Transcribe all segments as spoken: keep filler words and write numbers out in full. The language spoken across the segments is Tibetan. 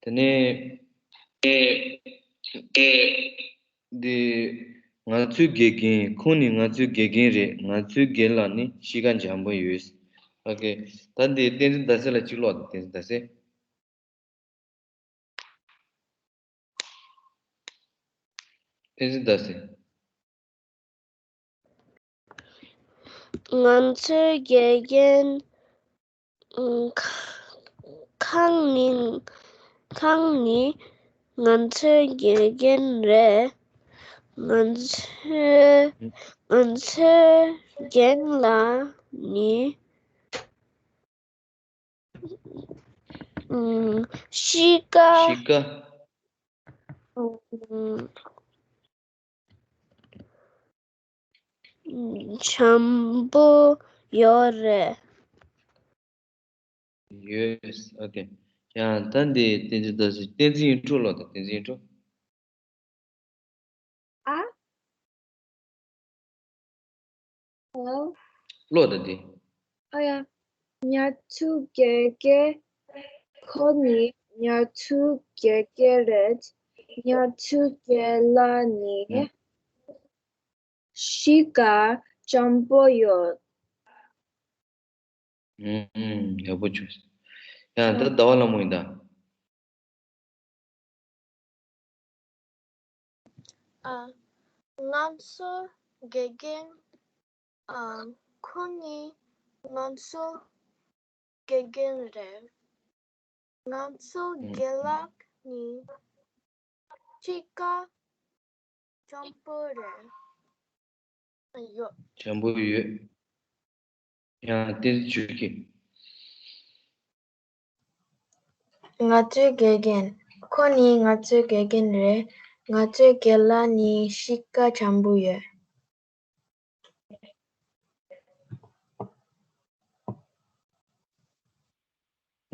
དེ་ནས་འདི་ང་ཚོའི་དགེ་རྒན། ཁོང་ནི་ང་ཚོའི་དགེ་རྒན་རེད། ང་ཚོའི་རྒན་ལགས་ནི་གཤིས་ཀ་འཇམ་པོ་ཡོད། ཨོ་ཁེ། ད་འདི་བསྟན་འཛིན་ཟླ་ཟེར་ལ་གཅིག་ཀློག་དང་། བསྟན་འཛིན་ཟླ་ཟེར། བསྟན་འཛིན་ཟླ་ཟེར། ང་ཚོའི་དགེ་རྒན། ཁང་ནི། ཁང་ནི་ང་ཚོའི་དགེ་རྒན་རེད། ང་ཚོའི། ང་ཚོའི་རྒན་ལགས་ནི། ཨུམ། གཤིས་ཀ། གཤིས་ཀ། ཨུམ། འཇམ་པོ་ཡོད་རེད། ཡོད། ཨོ་ཁེ། ཡང་ད་འདི་བསྟན་འཛིན་ཟླ་ཟེར། བསྟན་འཛིན་ཡིད་འཕྲོག་ཀློག་དང་། བསྟན་འཛིན་ཡིད་འཕྲོག། ཨ། ཨོ། ཀློག་དང་འདི། ཨ་ཡ། ང་ཚོའི་དགེ་རྒན། ཁོང་ནི་ང་ཚོའི་དགེ་རྒན་རེད། ང་ཚོའི་རྒན་ལགས་ནི། ཨུ། གཤིས་ཀ་འཇམ་པོ་ཡོད། ཨུམ། ཡག་པོ་བྱུང་། ཡང་ད་ཟླ་བ་ལྷ་མོ་ཡིན་ད། ཨ། ང་ཚོའི་དགེ་རྒན། ཨ། ཁོང་ནི་ང་ཚོའི་དགེ་རྒན་རེད། ང་ཚོའི་རྒན་ལགས་ནི་གཤིས་ཀ་འཇམ་པོ་རེད། ཡོད། འཇམ་པོ་ཡོད། ཡང་བསྟན་འཛིན་ཆོས་སྐྱིད། ང་ཚོའི་དགེ་རྒན། ཁོང་ནི་ང་ཚོའི་དགེ་རྒན་རེད། ང་ཚོའི་རྒན་ལགས་ནི་གཤིས་ཀ་འཇམ་པོ་ཡོད།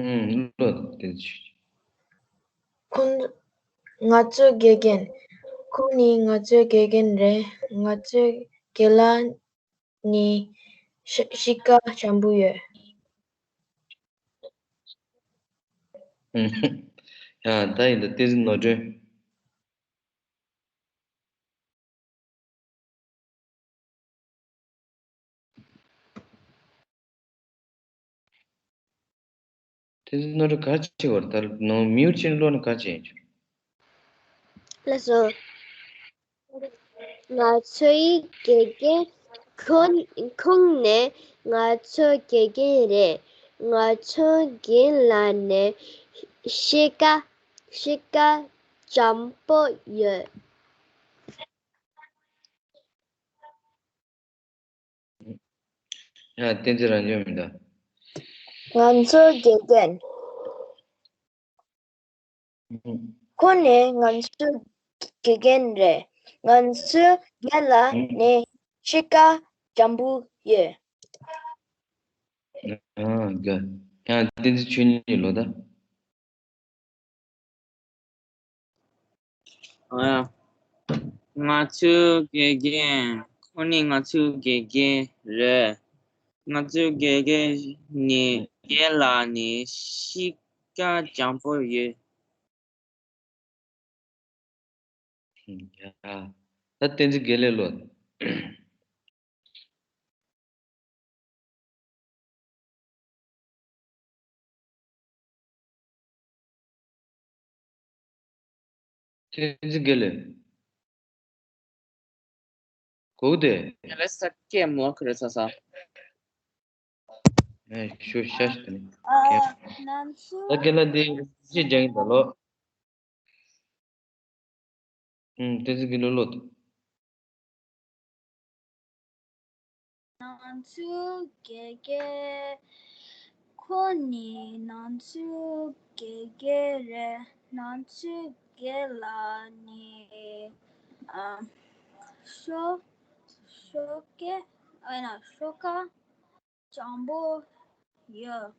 ཨུམ། ཀློག་དང་། བསྟན་འཛིན་ཆོས་སྐྱིད། ཁོང་། ང་ཚོའི་དགེ་རྒན། ཁོང་ནི་ང་ཚོའི་དགེ་རྒན་རེད། ང་ཚོའི་རྒན་ལགས་ནི་གཤིས་གཤིས་ཀ་འཇམ་པོ་ཡོད། ཨུམ། ཡ། ད་ཡིན་ད། བསྟན་འཛིན་ནོར་སྒྲོན། བསྟན་འཛིན་ནོར་སྒྲོན་ག་རེ་བྱེད་ཀྱི་ཡོད་རེད། ད་ནང་མིའུ་ཅན་ལོ་ནི་ག་རེ་བྱེད་ཡིན་ཆོག་ལགས་སོ། ང་ཚོའི་དགེ་རྒན། ཁོང་ཁོང་ནི་ང་ཚོའི་དགེ་རྒན་རེད། ང་ཚོའི་རྒན་ལགས་ནི་གཤིས་ཀ་གཤིས་ཀ་འཇམ་པོ་ཡོད། ཡ། བསྟན་འཛིན་རང་བྱུང་མི་འདུག་ང་ཚོའི་དགེ་རྒན། ཁོང་ནི་ང་ཚོའི་དགེ་རྒན་རེད། ང་ཚོའི་རྒན་ལགས་ནི་གཤིས་ཀ་འཇམ་པོ་ཡོད། ཨ། དགའ། ཡང་བསྟན་འཛིན་ཆོས་ཉིད་ལོ་ད། ཨ། ང་ཚོའི་དགེ་རྒན། ཁོང་ནི་ང་ཚོའི་དགེ་རྒན་རེད། ང་ཚོའི་དགེ་རྒན་ནི་རྒན་ལགས་ནི་གཤིས་ཀ་འཇམ་པོ་ཡོད། ཡ། ད་བསྟན་འཛིན་དགེ་ལེགས་ལོ། བསྟན་འཛིན་དགེ་ལེགས། གོ་གི་དེ། ངས་ལ་ས་སྐད་མོ་ཁ་རེ་ས་ས། ཨེ། ཤོ་ཤ་ཤ་དེ་ནི། ཨ། ང་ཚོ། ད་དགེ་ལེགས་འདི་ཅི་སྦྱང་ཡིན་ད་ལོ། ཨུམ། བསྟན་འཛིན་དགེ་ལེགས་ལོ། ང་ཚོའི་དགེ་རྒན། ཁོང་ནི་ང་ཚོའི་དགེ་རྒན་རེད། ང་ཚོའི་རྒན་ལགས་ནི། ཨ། ཤོ། ཤོ་སྐད། ཨ་ན་ཤོ་ཁ་འཇམ་པོ་ཡོད།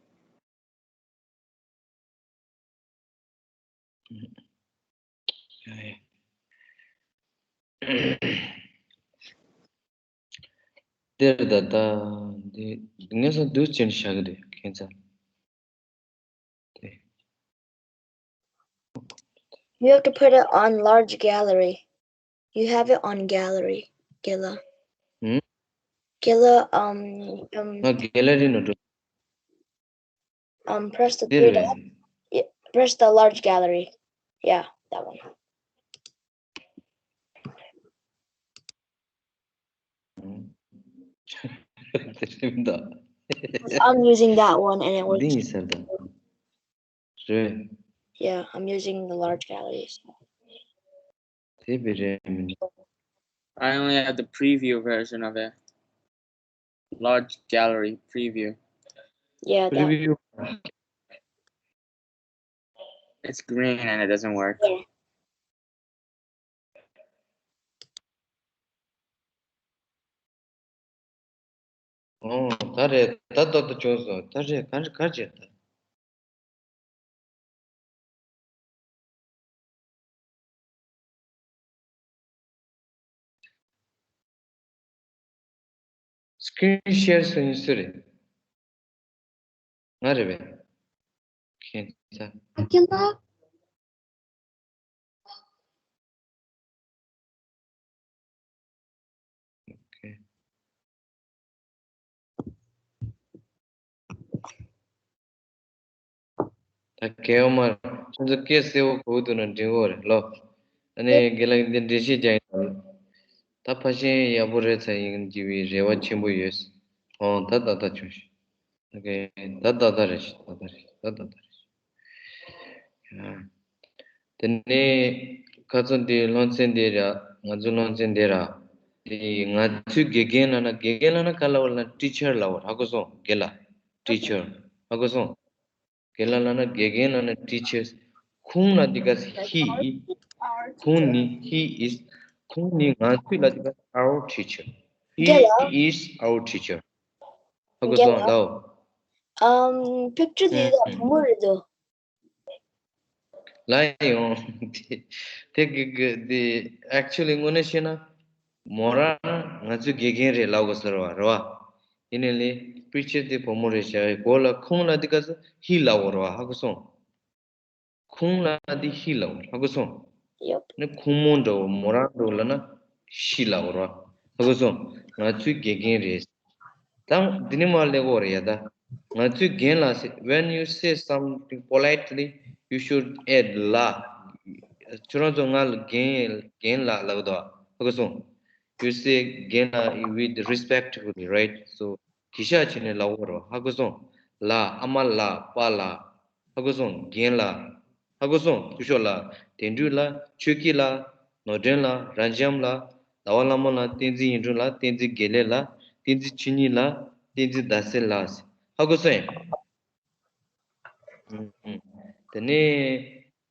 འདིར་ད་ལྟ་འདི་ངེས་སོང་འདུག་ཅན་བཞག་གི་རེད་ཁྱེད་ཚ། དེ། You have to put it on large gallery. You have it on gallery, Gila. Hmm? Gila, um, um, ང་གེ་ལ་རི་ནང་འགྲོ། um, press the འདིར་three རེད། dots. Yeah, press the large gallery. Yeah, that one. དེ་རིང་ད། I'm using that one and it works. འདི་ཡིན་ཟེར་ད། རེད། Yeah, I'm using the large gallery. So. དེ་བི་རེད་མིན། I only have the preview version of it. Large gallery preview. Yeah, that. Preview. It's green and it doesn't work. ཨོ། ད་རེད། ད་ད་ད་བྱུང་སོང་། ད་རེད། ག་རེ་ག་རེ་བྱས་ད། Screen share སུ་ཡིན་སུ་རེད། ང་རེད་པས། ཁྱེད་ཚ། Akila? Okay. ད་གལ་ཡོད་མ་རེད། ཁྱེད་ཚོ་སྐད་གསལ་པོ་གོ་གི་འདུག་ན་འགྲིག་གི་རེད་ལོ། ཨ་ནི་དགེ་ལགས་འདི་འགྲེལ་བཤད་རྒྱག་ཡིན་ད། ད་ཕ་ཤེན་ཡག་པོ་རེད་ཚ་ཡིན་གྱི་བའི་རེ་བ་ཆེན་པོ་ཡོད། ཨོ་ད་ད་ད་བྱུང་ཤག་ཨོ་ཀེ། ད་ད་ད་རེད་ཤག་ད་ད་རེད་ཤག་ད་ད་ད་རེད་ཤག་དེ་ནས་ཁ་ཚོན་འདི་སློབ་ཚན་འདི་ར། ང་ཚོའི་སློབ་ཚན་འདི་ར། འདི་ང་ཚོའི་དགེ་རྒན་ལབ་ན། དགེ་རྒན་ལབ་ན་ག་ལབ་ལབ་ན་ཊི་ཆར་ལབ་པ་རེད། ཧ་གོ་སོང་། དགེ་ལགས། ཊི་ཆར། ཧ་གོ་སོང་། དགེ་ལགས་ལབ་ན། དགེ་རྒན་ལབ་ན་ཊི་ཆར། ཁོང་ལབ་དུས་སྐབས་སུ་ཧི། ཁོང་ནི་ཧི་ཨིས། ཁོང་ནི་ང་ཚོའི་ལབ་དུས་སྐབས་སུ our teacher. He is our teacher. ཧ་གོ་སོང་ལགས། Um, picture དེ་ད་བུ་མོ་རེད་འདུག་ལ་ཡོང་། དེ་དེ་གི་གི་དེ་actually དངོས་གནས་བཤད་ན་མོ་རང་ང་ཚོའི་དགེ་རྒན་རེད་ལབ་དགོས་ས་རེད་པ། རེད་པ། ཡིན་ནའི་ལས་པིག་ཅར་དེ་བུ་མོ་རེད་བཞག་གོ་ལ། ཁོང་ལབ་དུས་སྐབས་སུ་ཧི་ལབ་དགོས་རེད་པ། ཧ་གོ་སོང་། ཁོང་ལབ་དུས་ཧི་ལབ་དགོས། ཧ་གོ་སོང་། Yep. ནི་ཁོང་མོ་འདྲ་བོ་མོ་རང་འདྲ་བོ་ལབ་ན་ཤི་ལབ་དགོས་རེད་པ། ཧ་གོ་སོང་། ང་ཚོའི་དགེ་རྒན་རེད། ད་འདི་ནས་མར་ལབ་དགོས་རེད་ཡ། ད་ང་ཚོའི་རྒན་ལགས་ཟེར། When you say something politely, you should add ལགས། ཁྱོད་རང་ཚོ་ང་ལ་རྒན་རྒན་ལགས་ལབ་གི་འདུག་ཧ་གོ་སོང་། You say རྒན་ལགས with respectfully, right? So གུས་ཞབས་བྱས་ནས་ལབ་དགོས་རེད་པ། ཧ་གོ་སོང་། ལགས། ཨ་མ་ལགས། པཱ་ལགས། ཧ་གོ་སོང་། རྒན་ལགས། ཧ་གོ་སོང་། སྐུ་ཞབས་ལགས། དོན་གྲུབ་ལགས། ཆོས་སྐྱིད་ལགས། ནོར་སྒྲོན་ལགས། རབ་འབྱམས་ལགས། ཟླ་བ་ལྷ་མོ་ལགས། བསྟན་འཛིན་ཡིད་འཕྲོག་ལགས། བསྟན་འཛིན་དགེ་ལེགས་ལགས། བསྟན་འཛིན་ཆོས་ཉིད་ལགས། བསྟན་འཛིན་ཟླ་ཟེར་ལགས། ཧ་གོ་སོང་། ཨུམ་ཨུམ། དེ་ནས་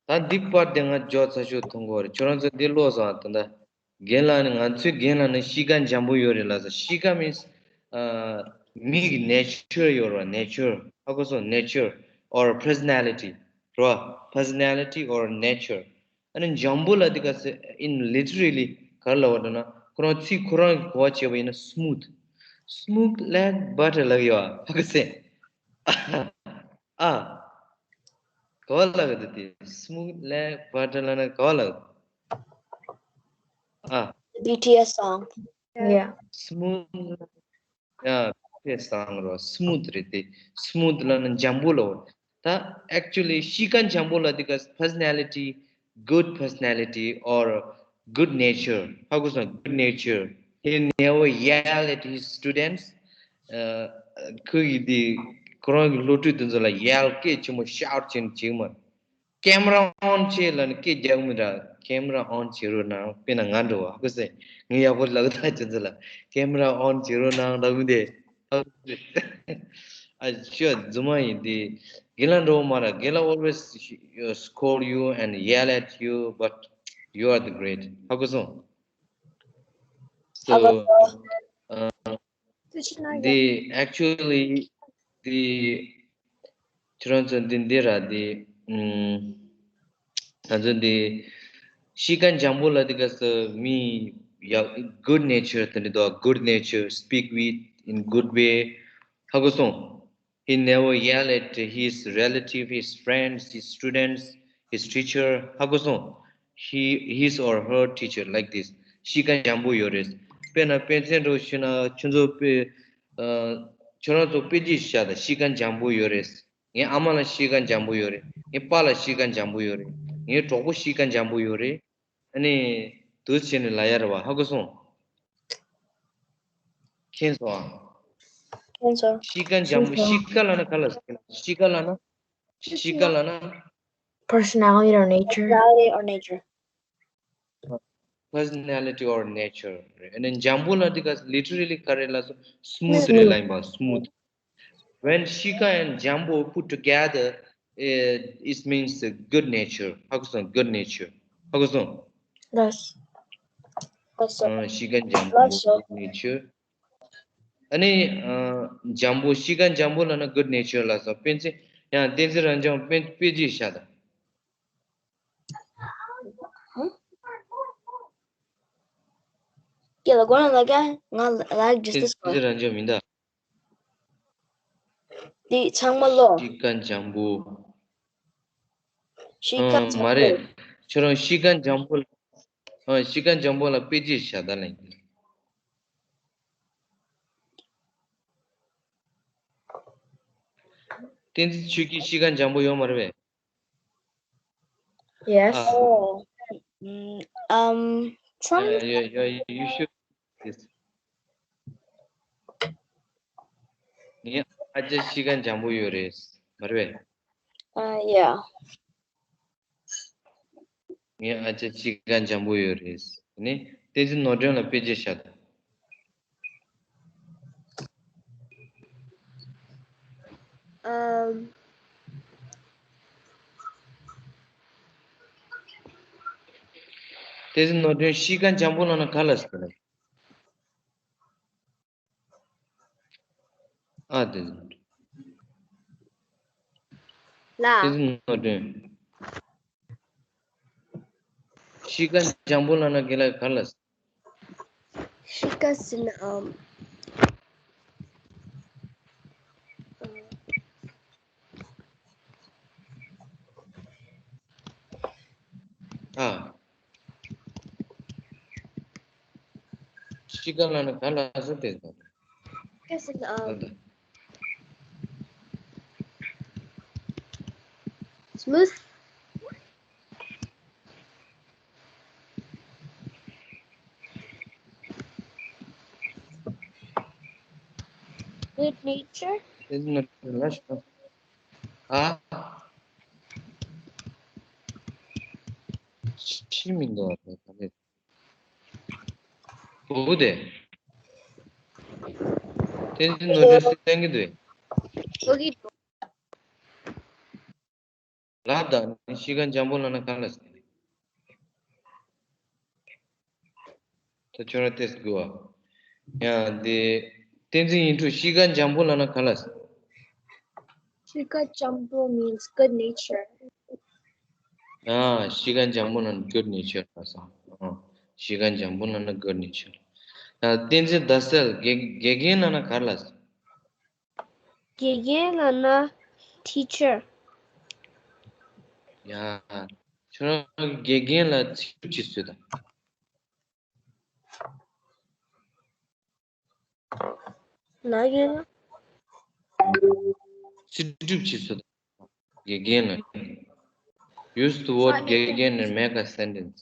ད་འདི་པར་དེ་ང་འཇོག་ཚར་ཤོག་མཐོང་གི་རེད། ཁྱོད་རང་ཚོ་འདི་ཀློག་སོང་ཨ། ད་ལྟ་རྒན་ལགས་ནི། ང་ཚོའི་རྒན་ལགས་ནི་གཤིས་ཀ་འཇམ་པོ་ཡོད་རེད་ལབ་སོང་། གཤིས་ཀ་means ཨ་མིའི་གི་ནེ་ཅར་ཡོད་རེད་པ། ནེ་ཅར། ཧ་གོ་སོང་། ནེ་ཅར་or personality རེད་པ། personality or nature. ཨ་ནི་འཇམ་པོ་ལབ་དུས་སྐབས་སུ་in literally ག་རེ་ལབ་པ་འདྲ་ན། ཁོ་རང་ཚིག་ཁོ་རང་གི་གོ་བ་བྱས་པ་ཡིན་ན་smooth. Smooth like butter ལབ་ཀྱི་ཡོད་པ། ཧ་གོ་སོང་། ཨ། ག་པར་ལབ་ཀྱི་འདུག་དེ། smooth like butter ལབ་ན་ག་པར་ལབ་ཀྱི། ཨ། B T S song. Yeah. smooth. ཡ། དེ་སང་རོ་smooth རེད་དེ། smooth ལབ་ན་འཇམ་པོ་ལབ་པ། ད་actually གཤིས་ཀ་འཇམ་པོ་ལབ་དུས་སྐབས་personality, good personality or good nature. ཧ་གོ་སོང་། good nature. He never yell at his students. ཨ། ཁོ་གིས་དེ་ཁོ་རང་གི་སློབ་ཕྲུག་དེ་ཚོ་ལ་ཡལ་སྐད་ཆེན་པོ་ཤའོཊ་བྱས་ནས་བྱེད་ཀྱི་མ་རེད། ཀེམ་ར་ཨོན་བྱེད་ལབ་ནས་སྐད་རྒྱག་གི་མི་འདྲ། ཀེམ་ར་ཨོན་བྱེད་རོགས་གནང་། དཔེར་ན་ང་འདྲ་བོ། ཧ་གོ་སོང་། ངས་ཡག་པོ་ལབ་ཀྱི་ད། ཁྱེད་ཚོ་ལ་ཀེམ་ར་ཨོན་བྱེད་རོགས་གནང་ལབ་མི་འདུག་ཨ། ཤོད། རྫུན་མ་ཡིན་དེ། རྒན་ལགས་འདྲ་བོ་མ་རེད། རྒན་ལགས་always scold you and yell at you, but you are the great. ཧ་གོ་སོང་། So ཨ། འདི་actually འདི་ཁྱོད་རང་ཚོ་འདི་འདི་ར་འདི། ཨམ། ད་ཚོད་འདི་གཤིས་ཀ་འཇམ་པོ་ལ་དེ་ག་ས་མི་ཡག good nature དེ་འདྲ་འདུག good nature, speak with in good way. ཧ་གོ་སོང་། He never yell at his relative, his friends, his students, his teacher. ཧ་གོ་སོང་། He, his or her teacher like this. གཤིས་ཀ་འཇམ་པོ་ཡོད་རེད། དཔེར་ན་དཔེ་མཚོན་འདྲ་བོ་ཞུས་ན་ཁྱོད་ཚོ་དཔེ་ཨ། ཁྱོད་རང་ཚོ་དཔེ་ཅིག་བཞག་དང་གཤིས་ཀ་འཇམ་པོ་ཡོད་རེད། ངའི་ཨ་མ་ལ་གཤིས་ཀ་འཇམ་པོ་ཡོད་རེད། ངའི་པཱ་ལ་གཤིས་ཀ་འཇམ་པོ་ཡོད་རེད། ངའི་གྲོགས་པོ་གཤིས་ཀ་འཇམ་པོ་ཡོད་རེད། ཨ་ནི་འདུག་བྱས་ནས་ལབ་ཡ་རེད་བ། ཧ་གོ་སོང་། མཁྱེན་སོང་ཨ། མཁྱེན་སོང་། གཤིས་ཀ་འཇམ་པོ། གཤིས་ཀ་ལབ་ན་ག་ལ་ཟེར། གཤིས་ཀ་ལབ་ན། གཤིས་ཀ་ལབ་ན། Personality or nature. Personality or nature རེད། ཨ་ནི་འཇམ་པོ་ལ་དེ་ག་literally ག་རེ་ལབ་སོང་། smooth རེད་ལབ་ཡིན་པ། smooth. When གཤིས་ཀ་and འཇམ་པོ put together, eh, it means a good nature. ཧ་གོ་སོང་། good nature. ཧ་གོ་སོང་། ལགས་སོ། ལགས་སོ། ཨ། གཤིས་ཀ་འཇམ་པོ། ལགས་སོ། good nature. ཨ་ནི་ཨ། འཇམ་པོ། གཤིས་ཀ་འཇམ་པོ་ལབ་ན་good nature ལབ་སོང་། དཔེ་མཚོན་ཡང་བསྟན་འཛིན་རབ་འབྱམས་དཔེ་དཔེ་ཅིག་བཞག་དང་། ཀྱེ་ལ་མགོ་ན་ལ་ཀ་ང་ལ་ཇི་སི་ཏི་སི་བསྟན་འཛིན་རབ་འབྱམས་མིན་ད། འདི་ཚང་མ་ལོ། གཤིས་ཀ་འཇམ་པོ། གཤིས་ཀ་ཨ། འཇམ་མ་པོ། རེད། ཁྱོད་རང་གཤིས་ཀ་འཇམ་པོ་ལ། ཨ། གཤིས་ཀ་འཇམ་པོ་ལ་དཔེ་ཅིག་བཞག་དང་ལབ་ཡིན། བསྟན་འཛིན་ཆོས་སྐྱིད་གཤིས་ཀ་འཇམ་པོ་ཡོད་མ་རེད་པས། Yes. ཨ། Oh. Mm, um, some. Yeah, yeah, yeah, you should. Yes. ངའི་ཨ་ཅག་གཤིས་ཀ་འཇམ་པོ་ཡོད་རེད། མ་རེད་པས། Uh, yeah. ངའི་ཨ་ཅག་གཤིས་ཀ་འཇམ་པོ་ཡོད་རེད། ནི་བསྟན་འཛིན་ནོར་སྒྲོན་ལ་དཔེ་ཆ་བཞག་དང་། ཨམ། བསྟན་འཛིན་ནོར་སྒྲོན་གཤིས་ཀ་འཇམ་པོ་ལབ་ན་ག་ལ་ཟེར་ན། ཨ། དེ་ལ། དེ་ནོར་སྒྲོན། གཤིས་ཀ་འཇམ་པོ་ལབ་ན་དགེ་ལགས་ག་ལ། གཤིས་ཀ་ཟེར་ན་ཨམ། ཨ། གཤིས་ཀ་ལབ་ན་ག་ལ་ཟེར་དེ་ཟེར། ག་ཟེར་ཨ། ད་ལྟ། Smooth. Good nature. དེ་ནི་ལ་ཤ། ཨ། ཤི་མི་འདུག་ཨ། ད་ལྟ། བུ་དེ། དེ་ནི་ནོར་འཁྲུལ་སེང་གེ་དེ། ལབ་དང་། གཤིས་ཀ་འཇམ་པོ་ལབ་ན་ག་ལ་ཟེར། ད་ཁྱོད་རང་ཏོག་ཙམ་སྒུག་ཨ། ཡ་དེ། བསྟན་འཛིན་ཡིད་འཕྲོག་གཤིས་ཀ་འཇམ་པོ་ལབ་ན་ག་ལ་ཟེར། གཤིས་ཀ་འཇམ་པོ་means good nature. ཨ། གཤིས་ཀ་འཇམ་པོ་ལབ་ན་good nature ལབ་སོང་། ཨ། གཤིས་ཀ་འཇམ་པོ་ལབ་ན་good nature། ཡ། བསྟན་འཛིན་ཟླ་གསལ། དགེ་དགེ་རྒན་ལབ་ན་ག་ལ་ཟེར། དགེ་རྒན་ལབ་ན་teacher། ཡ། ཁྱོད་རང་དགེ་རྒན་ལ་ཚིག་གྲུབ་ཅིག་བཟོས་དང་། ལབ་ཡིན། ཚིག་གྲུབ་ཅིག་བཟོས་དང་། དགེ་རྒན་ལ། Use the word དགེ་རྒན and make a sentence.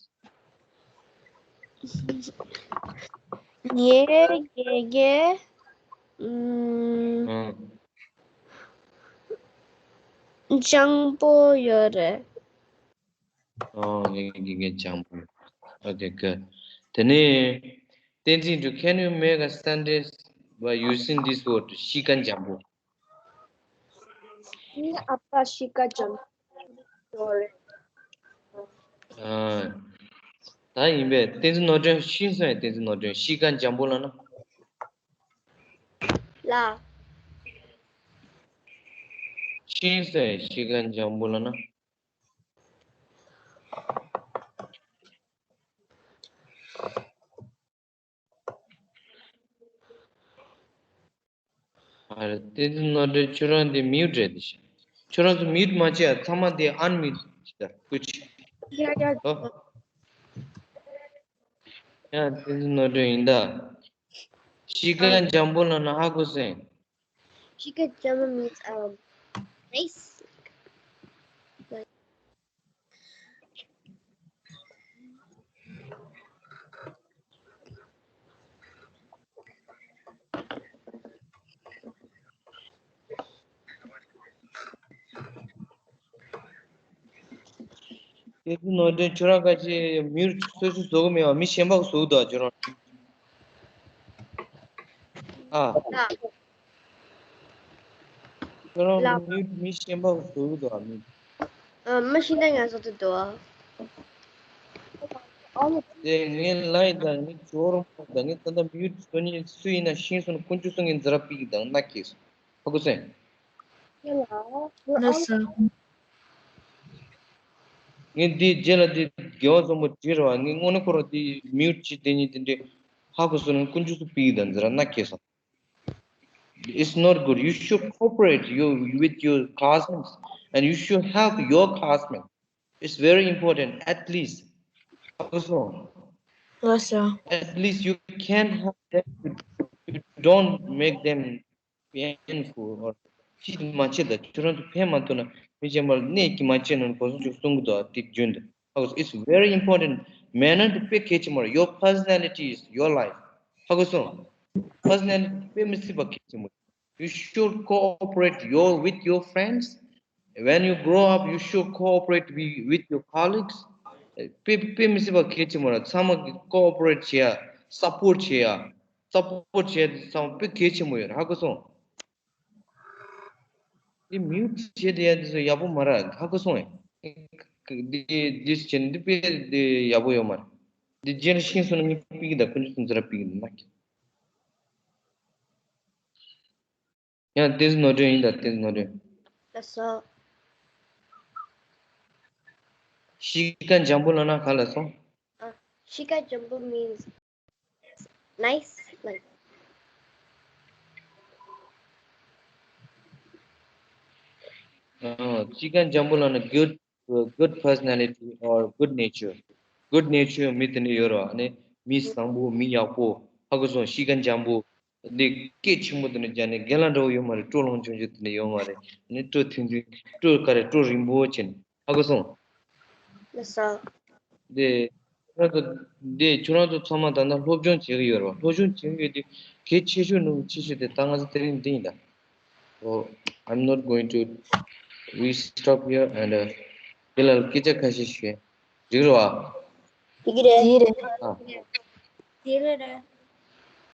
ངའི་དགེ་རྒན། ཨུམ། ཨང་། འཇམ་པོ་ཡོད་རེད། ཨོ། ངའི་དགེ་རྒན་འཇམ་པོ། Okay, good. དེ་ནས་བསྟན་འཛིན་འབྲུག can you make a sentence by using this word གཤིས་ཀ་འཇམ་པོ། ངའི་ཨ་ཕ་གཤིས་ཀ་འཇམ་པོ་རེད། ཨ། ད་ཡིན་པས། བསྟན་འཛིན་ནོར་སྒྲོན་ཤེས་སོང་ངས། བསྟན་འཛིན་ནོར་སྒྲོན་གཤིས་ཀ་འཇམ་པོ་ལབ་ན། ལ། ཤེས་སོང་ངས། གཤིས་ཀ་འཇམ་པོ་ལབ་ན། ཨ་རེ། བསྟན་འཛིན་ནོར་སྒྲོན། ཁྱོད་རང་དེ་མིའུ་ཊི་རེད་དེ། ཁྱོད་རང་ཚོ་མིའུ་ཊི་མ་བྱེད་ཨ། ཚང་མ་དེ་ཨན་མིའུ་ཊི་བྱེད་ད། ཀུ་ཅི། ཡ་ཡ། ཨོ། ཡ། བསྟན་འཛིན་ནོར་སྒྲོན་ཡིན་ད། གཤིས་ཀ་འཇམ་པོ་ལབ་ན་ཧ་གོ་སོང་། གཤིས་ཀ་འཇམ་པོ་means, um, nice. དེ་ཚོ་ནོར་འདྲེན་ཁྱོད་རང་ག་ཅི་མིར་སོ་སོ་བཟོ་གི་མེད་པ་མི་གཞན་པ་གི་བཟོ་གི་འདུག་ཁྱོད་རང་། ཨ། ལ། ཁྱོད་རང་ལ། མི་མི་གཞན་པ་གི་བཟོ་གི་འདུག་མི། ཨ། མི་གཞན་དག་ང་བཟོ་གི་འདུག་དེ་ངའི་ལ་ཡི་དང་ངའི་ཇོ་རོང་པ་དང་ངའི་ད་ལྟ་མིའུ་ཊི་བཟོ་མཁན་སུ་ཡིན་ན་ཤེས་སོང་ན་དཀོན་མཆོག་གསུམ་གྱི་འཛིན་གྲྭ་པིག་དང་མནའ་སྐྱེལ་སོང་། ཧ་གོ་སོང་། ལགས་སོ། ངས་འདི་རྗེས་ལ་འདི་རྒྱལ་བ་བཟང་པོ་བྲིས་ར་བ། ངས་དངོས་གནས་ཁོ་རང་འདི་མིའུ་ཊི་བྱེད་དེ་ཉིད་དེ་འདྲའི་ཧ་གོ་སོང་ན་དཀོན་མཆོག་གསུམ་པིག་དང་འཛིན་གྲྭ་མནའ་སྐྱེལ་སོང་། It's not good. You should cooperate you with your classmates and you should help your classmates. It's very important. At least. ཧ་གོ་སོང་། ལགས་སོ། At least you can help them. You don't make them painful or ཅིག་མ་བྱེད་ད། ཁྱོད་རང་ཚོ་ཕན་མ་ཐོགས་ན་མི་གཞན་པར་གནོད་ཀྱི་མ་བྱེད་ན་གོ་སོང་ཅིག་གསུང་གི་འདུག་དེ་རྒྱུན་དུ། ཧ་གོ་སོང་། It's very important. མེད་ན་དེ་དཔེ་གལ་ཆེན་པོ་རེད། Your personality is your life. ཧ་གོ་སོང་། Personality དཔེ་མི་སྲིད་པ་གལ་ཆེན་པོ་རེད། You should cooperate your, with your friends. When you grow up, you should cooperate with, with your colleagues. དཔེ་དཔེ་མི་སྲིད་པ་གལ་ཆེན་པོ་རེད། ཚང་མ་གི་cooperate བྱེད་ཡ། support བྱེད་ཡ། support བྱེད་ཡ་དེ་ཚང་མ་དཔེ་གལ་ཆེན་པོ་ཡོད་རེད། ཧ་གོ་སོང་། འདི་མིའུ་ཊི་བྱེད་དེ་ཡ་འདི་ཚོ་ཡག་པོ་མ་རེད། ཧ་གོ་སོང་ངས། འདི་འདི་བྱེད་འདི་དཔེ་འདི་ཡག་པོ་ཡོད་མ་རེད། འདི་རྗེས་ལ་ཤེས་སོང་ན་ངས་པིག་དང་དཀོན་མཆོག་གསུམ་འཛིན་གྲྭ་པིག་ནང་གི། ཡང་བསྟན་འཛིན་ནོར་སྒྲོན་ཡིན་ད། བསྟན་འཛིན་ནོར་སྒྲོན། ལགས་སོ། གཤིས་ཀ་འཇམ་པོ་ལབ་ན་ག་ལ་སོང་། ཨ། གཤིས་ཀ་འཇམ་པོ་means nice, like. ཨ། གཤིས་ཀ་འཇམ་པོ་ལབ་ན་good, good personality or good nature. Good nature མི་དེ་འདྲ་ཡོད་རེད་བ། ཨ་ནི་མི་བཟང་པོ་མི་ཡག་པོ། ཧ་གོ་སོང་། གཤིས་ཀ་འཇམ་པོ། འདི་སྐད་ཆེན་པོ་དེ་འདྲ་རྒྱག་ནས་རྒན་ལགས་འདྲ་བོ་ཡོད་མ་རེད། སྤྲོ་ལོང་ཆུང་ཆུང་དེ་འདྲ་ཡོད་མ་རེད། ཨ་ནི་སྤྲོ་ཐུང་ཐུང་། སྤྲོ་ག་རེ་སྤྲོ་རིང་པོ་བྱས་ནས། ཧ་གོ་སོང་། ལགས་སོ། དེ་ཁྱོད་རང་ཚོ་དེ་ཁྱོད་རང་ཚོ་ཚང་མ་ད་ལྟ་སློབ་སྦྱོང་བྱེད་ཀྱི་ཡོད་རེད་བ། སློབ་སྦྱོང་བྱེད་ཀྱི་ཡོད་དེ་གལ་ཆེ་ཤོས་ནང་ཆེ་ཤོས་དེ་ད་ང་ཚོ་དེ་རིང་འདི་ཡིན་ད། Oh, I'm not going to, we stop here and, uh, དེ་ལ་སྐད་ཆ་ཁ་ཤས་ཞུ། འགྲིག་རེད་བ། འགྲིག་གི་རེད། འགྲིག་གི་རེད། ཨ། འགྲིག་གི་རེད།